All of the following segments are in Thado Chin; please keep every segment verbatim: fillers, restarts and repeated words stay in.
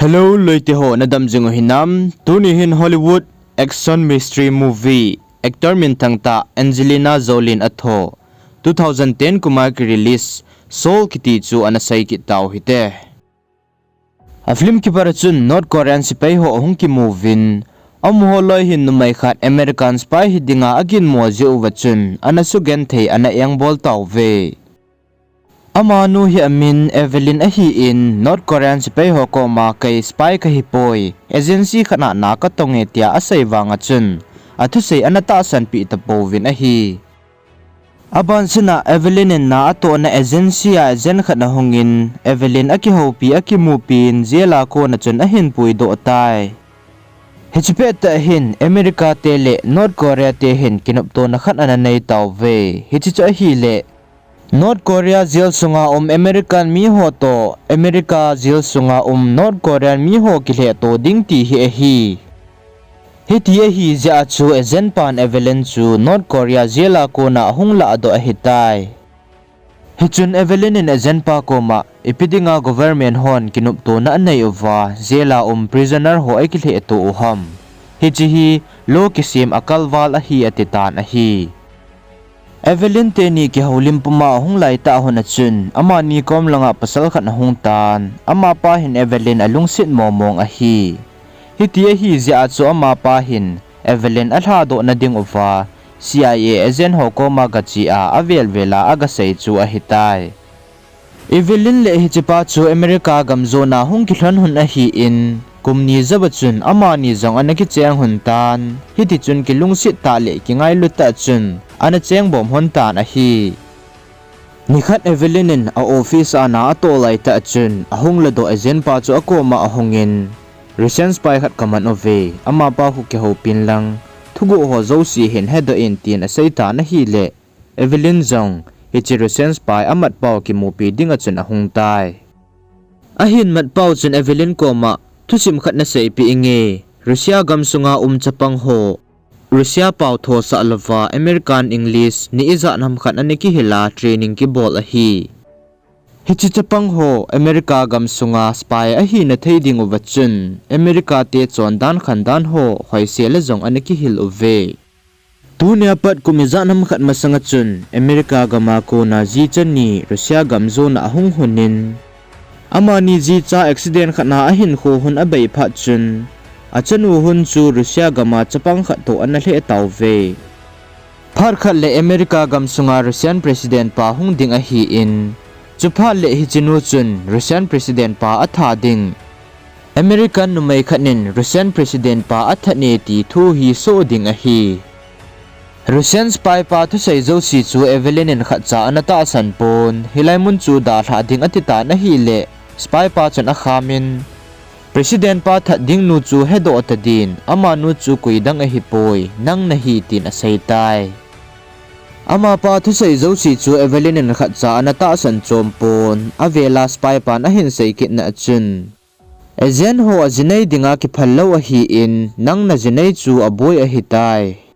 Hello, loite ho, nadam jing u hinam? Tuni hin Hollywood action mystery movie, actor minthang tah Angelina Jolie in atho, two thousand ten kum a ki release Soul kiti chu ana sei kit tau hite. A film kipat a chun North Korean sepai ho ahung kimu uvin, amaho loi hin numei khat American spy hi dinga aginmo jeh uva chun ana sugenthei ana engbol tauve. Amanu hi amin Evelyn ahin, North Korean sepai ho koma kei spy kahipoi, agency khat a na katonge tia asei vang a chun, athusei ana tahsanpeh tapouvin ahi. Abansina Evelyn in na atohna agency a agent khat ahungin, Evelyn akihoupi akimupin jail a kona chun ahin puidoh tai. Hiche pettah hin America te le North Korea te hin kinoptona khat ana nei tauve. Hiche chu ahile, North Korea jail sunga um American miho toh America jail sunga um North Korean miho kilhehto ding ti hi ahi. Hiti ahi jeh a chu agent pan Evelyn chu North Korea jail a kona ahung lahdoh ahitai. Hichun Evelyn in agent pa koma, ipi dinga government hon kinoptona anei uva jail a um prisoner ho akilhehto u ham? Hiche hi law kisem a kalval ahi atitan ahi. Evelyn teni kihoulim puma ahung laitah hun a chun, amani kom langa pasal khat ahung tan, amapa hin Evelyn alungset momong ahi. Hiti ahi jeh a chu amapa hin Evelyn alhadohna ding uva C I A agent ho koma gache a avel vel a agasei chu ahitai. Evelyn le hichepa chu America gam jona hung kilhon hun ahin, kum ni jouva chun amani jong ana kicheng hun tan, hitichun kilungset tah le kingailu tah chun ana chengbom hon tan ahi. Nikhat Evelyn in a office a na atoh laitah chun ahung ladoh agent pa chu akoma ahungin, Russian spy khat kaman uve, amapa khu kihoupin lang, thuguh ho jouse hin hedoh in tin aseitan ahile, Evelyn jong hiche Russian spy amatpau kimupi dinga chun ahung tai. Ahin matpau chun Evelyn koma, thusim khat naseipeh inge, Russia gam sunga um chapang ho Russia pao thosah louva American English ni ijat ham khat ana kihil a training kibol ahi. Hiche chapang ho America gam sunga spy ahina thei ding uva chun America te chondan khandan ho hoisel a jong ana kihil uve. Tunia pat kum ijat ham khat masanga chun America gam a kona jicha ni Russia gam jona ahung hunin, amani jicha accident khat a ahinkho hun abei phat chun, achanu hun chu Russia gam a chapang khat toh ana lheh tauve. Phat khat le America gam sunga Russian President pa hung ding ahin, chuphat le hichenu chun Russian President pa atha ding, American numei khat in Russian President pa athat e ti thu hi soh ding ahi. Russian spy pa thusei jouse chu Evelyn in khatcha ana tahsan pon, hilai mun chu dalhah ding atitan ahile, spy pa chun akhamin, President pa that ding nu chu hedoh tadin, amanu chu koidang ahipoi, nang nahi tin aseitai. Amapa thusei jouse chu Evelyn in khatcha ana tahsan chom pon, avela spy pan ahin sei kitna a chun, agent ho ajinei dinga kiphal lou ahin, nang najinei chu aboi ahitai.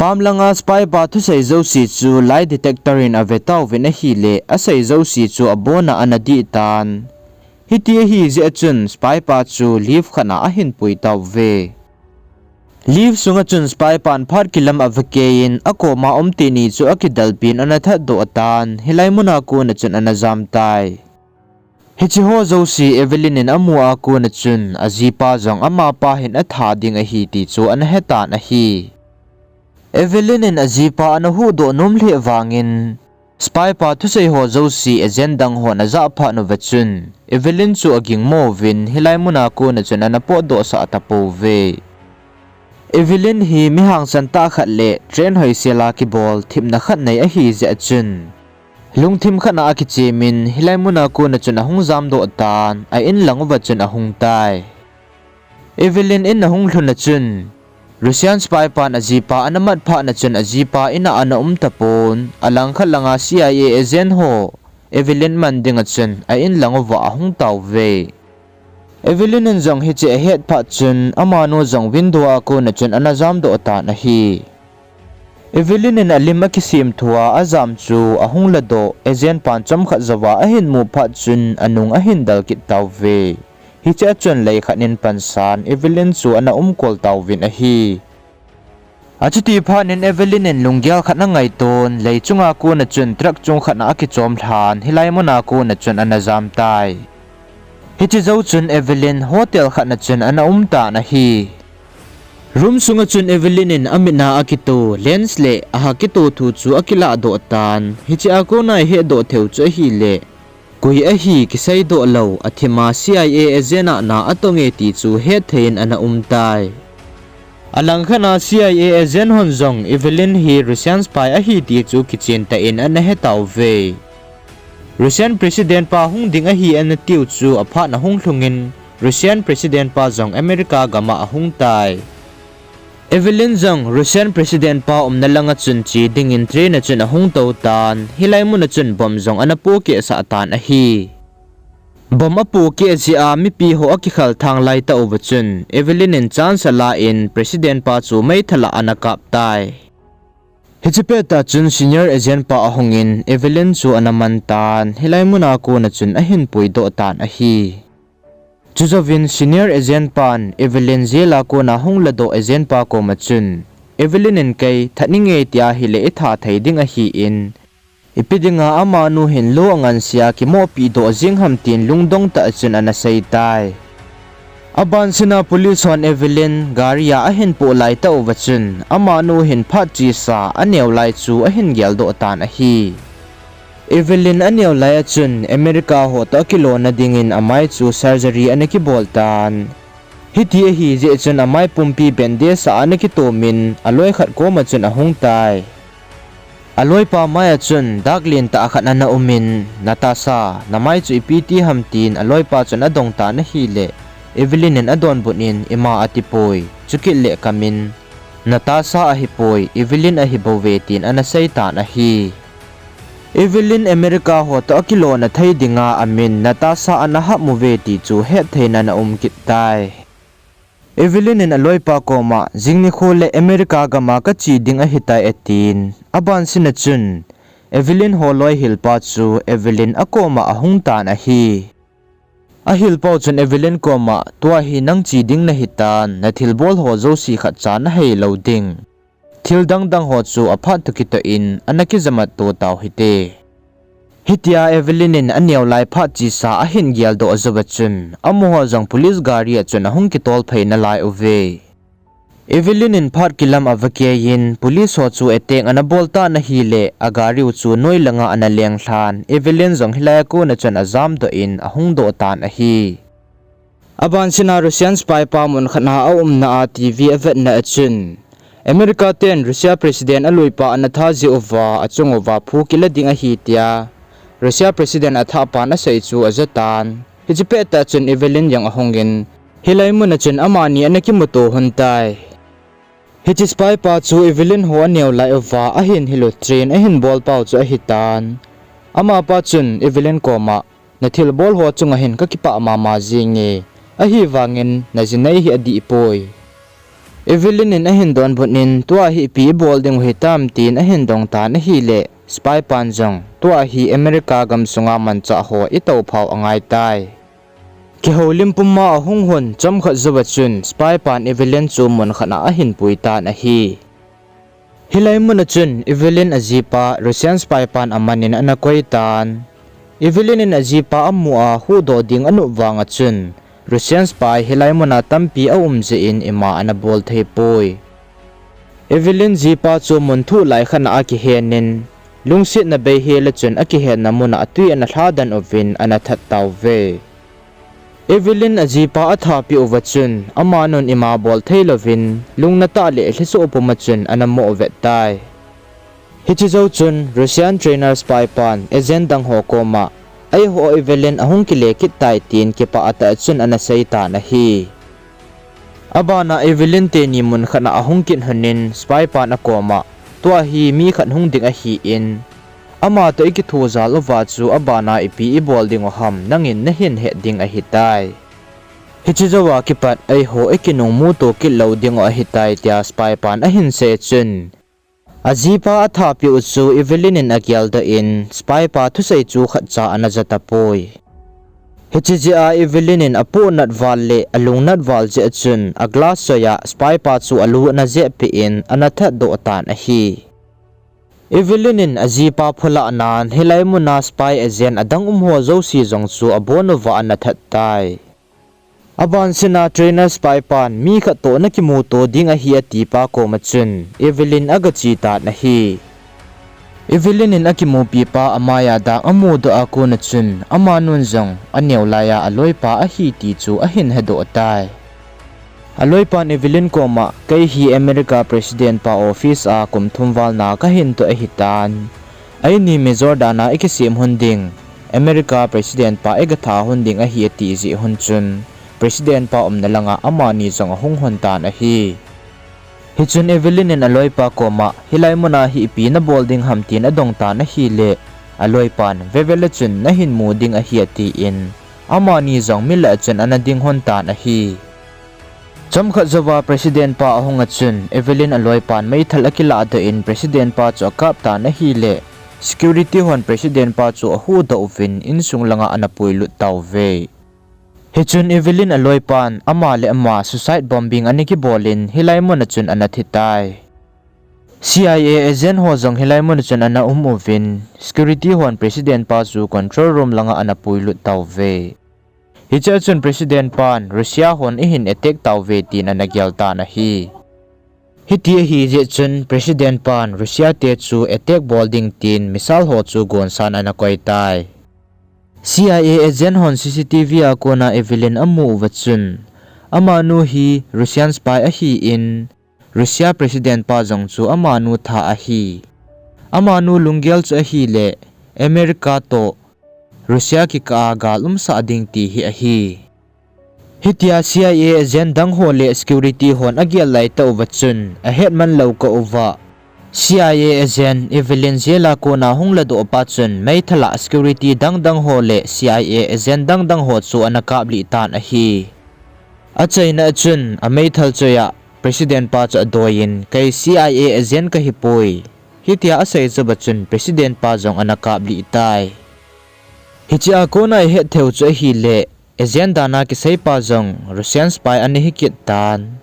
Pam langa spy pa thusei jouse chu lie detector in avetauvin ahile, asei jouse chu abona ana dih tan. Hiti ahi jeh a chun spy pa chu lift khat a ahin pui tauve. Lift sunga chun spy pan phat kilam avakeiyin, akoma um teni chu akidalpin ana thatdoh tan, hilai muna kona chun ana jamtai. Hiche ho jouse Evelyn in amu a kona chun, ajipa jong amapa hin atha ding ahi ti chu ana hetan ahi. Evelyn in ajipa ana huhdoh nom lheh vangin, spy pa thusei ho jouse agent dang hon ajah phat uva chun, Evelyn chu agingmo uvin, hilai muna kona chun ana potdohsah tapouve. Evelyn hi mi hangsan tah khat le train hoisel a kibol thipna khat nei ahi jeh a chun, lungthim khat a akichemin, hilai muna kona chun ahung jamdoh tan, a inlang uva chun ahung tai. Evelyn in ahung lhun a chun, Russian spy pan ajipa ana mat phat na chun ajipa in a ana um tapon, alangkhat langa C I A agent ho Evelyn man dinga chun a inlang uva ahung tauve. Evelyn in jong hiche ahet phat chun, amanu jong window a kona chun ana jamdoh tan ahi. Evelyn in alim akisemthu a ajam chu ahung ladoh, agent pan chomkhat jouva ahin mu phat chun anung ahin del kit tauve. Hichea chun lei khat in pansan Evelyn chu ana umkol tauvin ahi. Achuti phat in Evelyn in lunggel khat ana ngaiton, lei chunga kona chun truck chung khat na akichom lhan, hilai muna kona chun ana jam tai. Hiche jou chun Evelyn hotel khat na chun ana um tan ahi. Room sunga chun Evelyn in amit na akito lens le aha kito thu chu akilah doh tan. Hichea kona ihet doh theiu chu ahile, koi ahi kisei doh lou, athima C I A agent a na atong e ti chu hetthei in ana um tai. Alangkhat a C I A agent hon jong Evelyn hi Russian spy ahi ti chu kichen tah in ana he tauve. Russian President pa hung ding ahi ana tiu chu aphat na hung lhungin, Russian President pa jong America gam a ahung tai. Evelyn jong Russian President pa umna langa chun che dingin train a chun ahung tou tan, hilai muna chun bomb jong ana pohkeh sah tan ahi. Bomb apohkeh jeh a mipi ho akikhel thang lai tah uva chun, Evelyn in chance ala in President pa chu meithal a ana kap tai. Hiche pettah chun senior agent pa ahungin Evelyn chu ana man tan, hilai muna kona chun ahin puidoh tan ahi. Chujouvin senior agent pan Evelyn jail a kona hung ladoh agent pa koma chun, Evelyn in kei that inge tia hile itha thei ding ahin, ipi dinga amanu hin lou angansea kimohpeh doh jeng ham tin lungdong tah a chun ana sei tai. Abansina police hon Evelyn gari a ahin poh lai tah uva chun, amanu hin phat chesa aneo lai chu ahin geldoh tan ahi. Evelyn aneo lai a chun America ho toh akilona dingin amai chu surgery ana kibol tan. Hiti ahi jeh chun amai pumpi bandage a ana kitomin aloi khat koma chun ahung tai. Aloipa mai a chun dak lentah khat ana umin, Natasha, namai chu ipi ti ham tin aloipa chun adong tan ahile, Evelyn in adonbut in, ima atipoi, chukit le kamin Natasha ahipoi, Evelyn ahibouve tin ana sei tan ahi. Evelyn America ho toh akilona thei dinga amin Natasha ana hap uve ti chu hetthei in ana um kit tai. Evelyn in aloipa koma, jing nikho le America gam a kache ding ahitai atin. Abansina chun, Evelyn holoi hilpa chu Evelyn akoma ahung tan ahi. Ahilpau chun Evelyn koma, tua hi nang che ding nahitan, nathilbol ho jouse khatcha nahei lou ding. Thil dangdang ho chu aphat toh kitoh in ana kijamat to tau hite. Hitia Evelyn in aneo lai phat chesa ahin geldoh jouva chun, amaho jong police gari a chun ahung kitol phei nalai uve. Evelyn in phat kilam ava keiyin, police ho chu attack ana bol tan ahile, agari u chu noi langa ana leng lhan, Evelyn jong hilai a kona chun ajamdoh in ahung doh tan ahi. Abansina Russian spy pa mun khat a aumna a T V avetna a chun, America ten Russia President aluipa ana that jeh uva achung uva phu kila ding ahi tia Russia President athahpan asei chu aja tan. Hiche pettah chun Evelyn jong ahungin, hilai muna chun amani ana kimuto lhon tai. Hiche spy pa chu Evelyn ho aneo lai uva ahin hilu train ahin bolpau chu ahitan. Amapa chun Evelyn koma, nathilbol ho chunga hin kakipah mama jenge, ahivangin najinei hi adihpoi. Evelyn in ahin donbut in, tua hi ipi ibol dingu hitam tin ahin dong tan ahile, spy pan jong, tua hi America gamsunga manchah ho itouphau angaitai. Kihoulim puma ahung lhon chomkhat jouva chun spy pan Evelyn chu mun khat a ahin pui tan ahi. Hilai muna chun Evelyn ajipa Russian spy pan amanin ana koi tan. Evelyn in ajipa amu a huhdoh ding anop vanga chun Russian spy hilai muna tampi aum jeh in ima ana bol theipoi. Evelyn jipa chu mun thuh lai khat a akihenin, lungsetna bei hela chun akihenna muna atwi ana lhadan uvin ana that tauve. Evelyn ajipa athapeh uva chun, amanun ima bol theilouvin, lungnatah le lhisoh puma chun ana moh vet tai. Hiche jou chun Russian trainer spy pan agent dang ho koma, eiho Evelyn ahung kile kit tai tin kipah tah chun ana seitan ahi. Abana Evelyn teni mun khat a ahung kit lhonin spy pan akoma, tua hi mi khat hung ding ahin, amatoh ikitho jal uva chu abana ipi ibol dingu ham nangin nahin het ding ahitai. Hiche jouva kipat eiho ikinung muto kit lou dingu ahitai tia spy pan ahin sei chun, ajipa athapeh u chu Evelyn in ageldoh in, spy pa thusei chu khatcha ana ja tapoi. Hiche jeh a Evelyn in apohnat val le alungnat val jeh chun a glass choi a spy pa chu alu ana jehpeh in ana thatdoh tan ahi. Evelyn in ajipa phulah nan hilai muna spy agent adang um ho jouse jong chu abon uva ana that tai. Abansena trainer spy pan mi khat toh nakimuto ding ahi atipa koma chun Evelyn agache tan ahi. Evelyn in akimupipa amaiya dang amudoh a kona chun amanun jong aneo laiya aloipa ahi ti chu ahin hedoh tai. Aloipan Evelyn koma, kei hi America President pa office a kum thum val na kahin toh ahitan, eini Major dana ikisem lhon ding, America President pa ikatha lhon ding ahi ati jeh lhon chun, President pa umna langa amani jong ahung lhon tan ahi. Hichun Evelyn in aloipa koma, hilai muna hi ipi nabol ding ham tin adong tan ahile, aloipan, vevele chun nahin mu ding ahi atin, amani jong milah chun ana ding lhon tan ahi. Chomkhat jouva President pa ahunga chun, Evelyn aloipan meithal akilahdoh in President pa chu akap tan ahile, security hon President pa chu ahuhdoh uvin insung langa ana puilut tauve. Hichun Evelyn aloipan ama le ama suicide bombing ana kibolin hilai muna chun ana thitai. C I A agent ho jong hilai muna chun ana um uvin, security hon President pa chu control room langa ana puilut tauve. Hichea chun President pan Russia hon eihin attack tauve tin ana gel tan ahi. Hiti ahi jeh chun President pan Russia te chu attack bol ding tin missile ho chu gonsan ana koi tai. C I A agent hon C C T V a kona Evelyn amu uva chun, amanu hi Russian spy ahin, Russia President pa jong chu amanu tha ahi. Amanu lunggel chu ahile, America toh Russia kikah a gal umsah ding ti hi ahi. Hitia C I A agent dang ho le security hon agel laitah uva chun, ahetman lou kah uva, C I A agent Evelyn jail a kona hung ladoh pa chun, meithal a security dangdang ho le C I A agent dangdang ho chu ana kaplih tan ahi. Achaina a chun, ameithal choi a President pa chu adoiyin, kei C I A agent kahipoi, hitia asei chauva chun President pa jong ana kaplih tai. Hichea kona ihet theiyu chu ahile, agent dana kiseipa jong Russian spy ana hikit tan.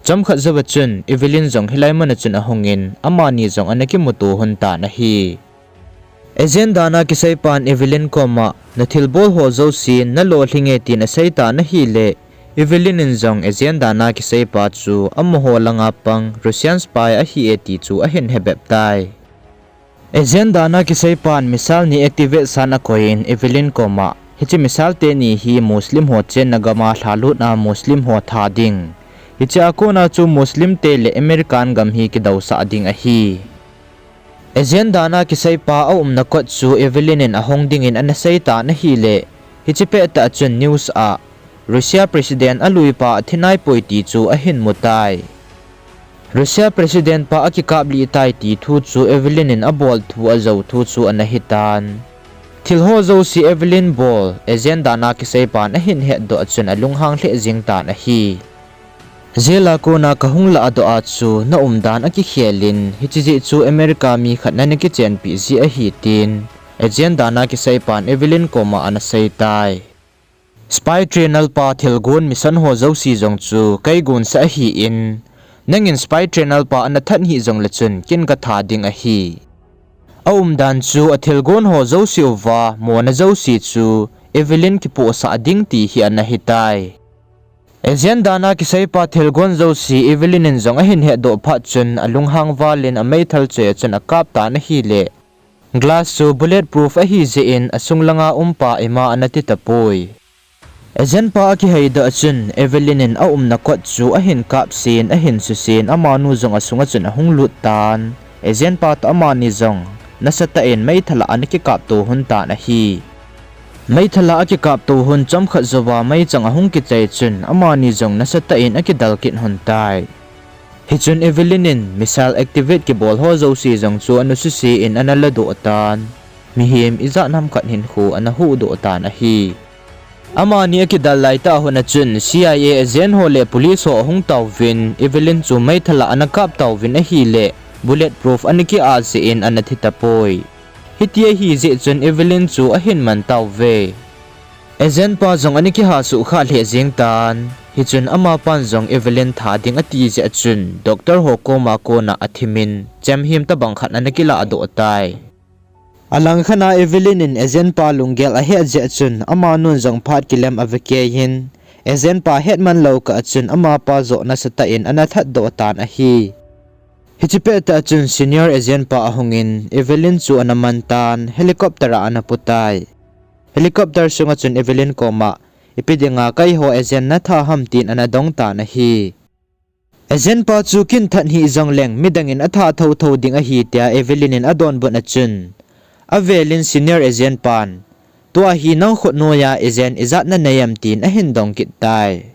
Chomkhat jouva chun Evelyn jong hilai muna chun ahungin, amani jong ana kimuto lhon tan ahi. Agent dana kiseipan Evelyn koma, nathilbol ho jousen nalolhinge tin asei tan ahile, Evelyn in jong agent dana kiseipa chu amaho langa pang Russian spy ahi e ti chu ahin hebep tai. Agent dana kiseipan missile ni activate san akoiyin Evelyn koma, hiche missile teni hi Muslim ho chenna gama lhalutna Muslim ho tha ding, hichea kona chu Muslim te le American gam hi kidousah ding ahi. Agent dana kiseipa aumna kot chu Evelyn in ahong dingin ana sei tan ahile, hiche pettah chun news a Russia President aluipa athi naipoi ti chu ahin mutai. Russia President pa akikaplih tai ti thu chu Evelyn in abol thu ajou thu chu ana hitan. Thil ho jouse Evelyn bol, agent dana kiseipan ahin hetdoh a chun alunghang lheh jeng tan ahi. Jail a kona kahung lahdoh a chu naumdan akikhelin, hiche jeh chu America mi khat nana kichenpeh ji ahi tin, agent dana kiseipan Evelyn koma ana sei tai. Spy trainer pa thilgon mission ho jouse jong chu kei gonsa ahin, nangin spy trainer pa ana that hih jongle chun ken katha ding ahi. Aumdan chu athilgon ho jouse uva mona jouse chu Evelyn kipohsah ding ti hi ana hitai. Agent dana kiseipa thilgon jouse Evelyn in jong ahin hetdoh phat chun alunghang valin ameithal choi a chun akap tan ahile, glass chu bullet proof ahi jeh in asung langa umpa ima ana ti tapoi. Agent pa akiheidoh a chun Evelyn in aumna kot chu ahin kapsen, ahin susen, amanu jong asunga chun ahung lut tan. Agent pa toh amani jong nasatah in meithal a ana kikapto lhon tan ahi. Meithal a akikapto lhon chomkhat jouva meichang ahung kichai chun amani jong nasatah in akidal kit lhon tai. Hichun Evelyn in missile activate kibol ho jouse jong chu ana suse in ana ladoh tan. Mihem ijat ham khat hinkho ana huhdoh tan ahi. Amani akidal laitah lhon a chun C I A agent ho le police ho ahung tauvin, Evelyn chu meithal a ana kap tauvin ahile, bullet proof ana ki-ah jeh in ana thi tapoi. Hiti ahi jeh chun Evelyn chu ahin man tauve. Agent pa jong ana kihasuh kha lheh jeng tan. Hichun amapan jong Evelyn tha ding ati jeh chun, doctor ho koma kona athimin, chemhim tabang khat ana kilah doh tai. Alangkhat a Evelyn in agent pa lunggel ahet jeh chun, amanun jong phat kilem ave kei in, agent pa hetman lou kah chun amapa joh nasatah in ana thatdoh tan ahi. Hiche pettah chun senior agent pa ahungin, Evelyn chu ana man tan, helicopter a ana pu tai. Helicopter sunga chun Evelyn koma, ipi dinga keiho agent natha ham tin ana dong tan ahi. Agent pa chu kin that hih jongleng midangin atha thotho ding ahi tia Evelyn in adonbut a chun, avelin senior agent pan, tua hi nang khut noiya agent ijat nanei em tin ahin dong kit tai.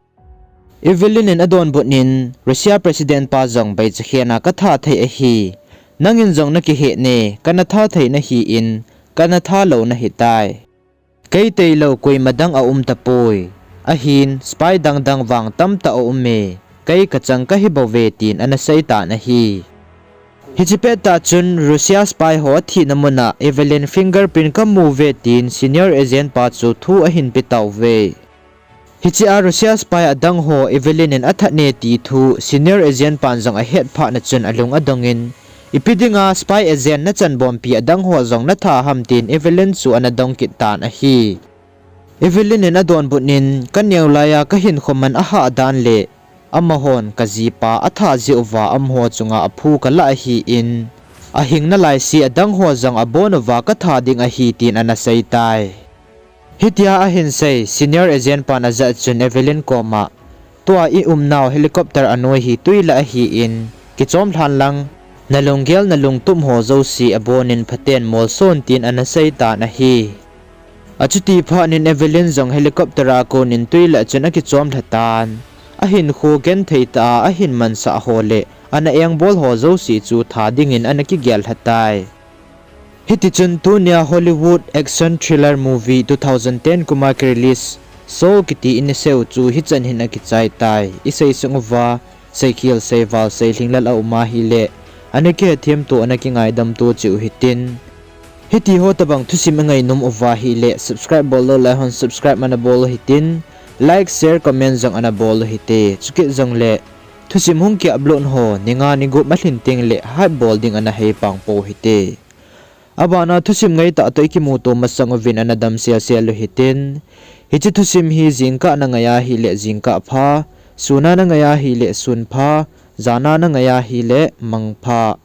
Evelyn in adonbut in, Russia President pa jong baichakhen a katha thei ahi. Nangin jong nakiheh ne, kana tha thei nahi in, kana tha lou nahi tai. Kei tailou koima dang aum tapoi. Ahin, spy dangdang vang tamtah aume. Kei kachang kahi bouve tin ana sei tan ahi. Hiche pettah chun Russia spy ho athina muna Evelyn fingerprint kamu uve tin senior agent pa chu thu ahin pe tauve. Hichea Russia spy adang ho Evelyn in athat ne ti thu senior agent pan jong ahet phatna chun alung adongin, ipi dinga spy agent nachanbompi adang ho jong natha ham tin Evelyn chu ana dong kit tan ahi. Evelyn in adonbut in, kaneo laiya kahinkho man ahah dan le, amahon kajipa atha jeh uva amaho chunga aphu kalah ahin, ahing nalaise adang ho jong abon uva katha ding ahi tin ana sei tai. Hitia ahin sei, senior agent pan ajah chun Evelyn koma, tua i umnau helicopter anoi hi twi lah ahin, kichom lhan lang, nalunggel nalungtup ho jouse abonin phaten molson tin ana sei tan ahi. Achuti phatnin Evelyn jong helicopter a konin twi lah chun akichom lha tan. Ahinkho genthei tah a ahin mansah ho le ana engbol ho jouse chu tha dingin ana kigel lha tai. Hitichun tunia Hollywood action thriller movie two thousand ten kuma kirelease Saw kiti in iseiu chu hichan hin akichai tai. Isei sung uva seikhel, seival, seilhinglel aum ahile, ana kihethem to, ana kingaidam to cheh u hitin. Hitiho tobang thusim ingainom uva ahile subscribe bol lou lai hon subscribe ana bol u hitin, like, share, comment jong ana bol u hite. Chukit jongle thusim hung ki upload ho ni nga ni gup alhin tengle hype bol ding ana heipang pou hite. Abana thusim ngaitah toh ikimuto masang uvin ana dam selsel u hitin. Hiche thusim hi jingkah nangai ahile jingkah pha, sun a nangai ahile sun pha, jan a nangai ahile mang pha.